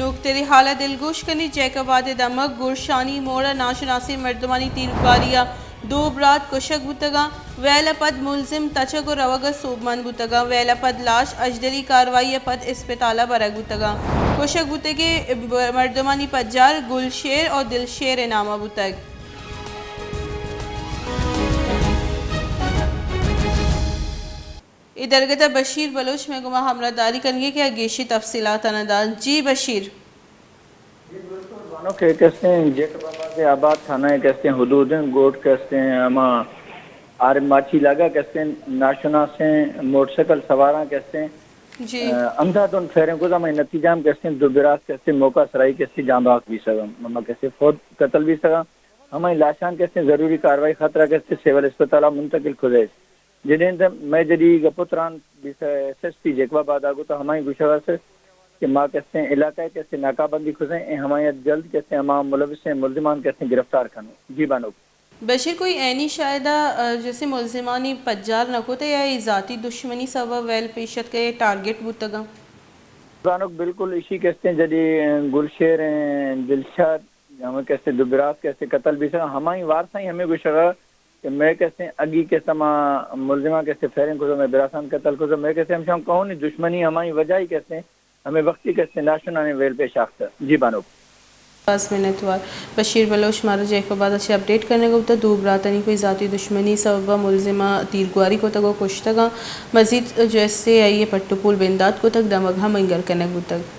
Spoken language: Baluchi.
نوکتریں حال ءَ دلگوش کنیں۔ جیکب آباد ءِ دمگ گلشانی موڑ ءَ ناشناسیں مردمانی تیرگواری ءَ دو برات کشگ بوتگ اَنت۔ ویل ءَ پد ملزم تچگ ءُ روگ ءَ سوبمند بوتگ اَنت۔ ویل ءَ پد لاش اژدری کاروائی ءَ پد اسپتال ءَ برگ بوتگ اَنت۔ کشگ بوتگیں مردمانی پجار گلشیر ءُ دلشیر ءِ نام ءَ بوتگ۔ اے درگت ءَ بشیر بلوچ مئے گوما ہمراہ داری کنگ ءَ کہ آ گیشیں تفصیلات آناں دات۔ جی بشیر۔ جی بالکل بانک، کہ کستیں جیکب آباد ءِ آباد تھانہ ءِ کستیں حدود اِنت، گوٹ کستیں ہما آر ماچی لاگا کستیں ناشناسیں موٹر سائیکل سواراں کستیں، جی۔ اَ، اندھادھند فائرنگ کتا، ہمے نتیجہ ہم کستیں دو برات کستیں موقع سرائی کستیں جان بحق بیسگا، ہما کستیں فوت قتل بیسگا، ہمے لاشاں کستیں ضروری کاروائی خاطرا کستیں سول اسپتال ءَ منتقل کتگ۔ جنین مئے جدی گپ ءُ تران ایس ایس پی جیکب آباد ءَ گوتا، ہمائی گوشگ است کہ ما کستیں علاقہ ءَ کستیں ناکہ بندی کتیں، اے ہمائی ءَ جلد کستیں ہما ملوثیں ملزمان کستیں گرفتار کنوں۔ جی بانک۔ بشیر، کوئی عینی شاہد ءَ، اَ، جیسے ملزمانی پجار نہ کت یا اے ذاتی دشمنی سبب ویل پیش اتکگ ءُ ٹارگٹ بوتگ اَنت؟ بانک بالکل ایشی کستیں جدی گلشیر ایں، دلشاد ہمے کستیں دو برات کستیں قتل بیسگا، ہمائی وارثاں ہمے گوشگا کہ مئے کستیں اگی کستیں ما ملزماں کستیں فائرنگ کتو، مئے براساں قتل کتو، مئے کستیں ہمشاں کہونی دشمنی، ہمائی وجہ ہی کستیں ہمے وقتی کستیں ناشنانیں ویل پیش آختہ۔ جی بانک۔ باز منتوار۔ بشیر بلوچ مارا جیکب آباد ءَ چہ اپڈیٹ کنگ ءَ بوتگ۔ دو براتانی کوئی ذاتی دشمنی سبب ءَ ملزماں تیرگواری کتگ ءُ کشتگ اَنت۔ مزید جو ایس اے آئی ءَ پٹ ءُ پول بندات کتگ، دمگ ہم انگر کنگ بوتگ۔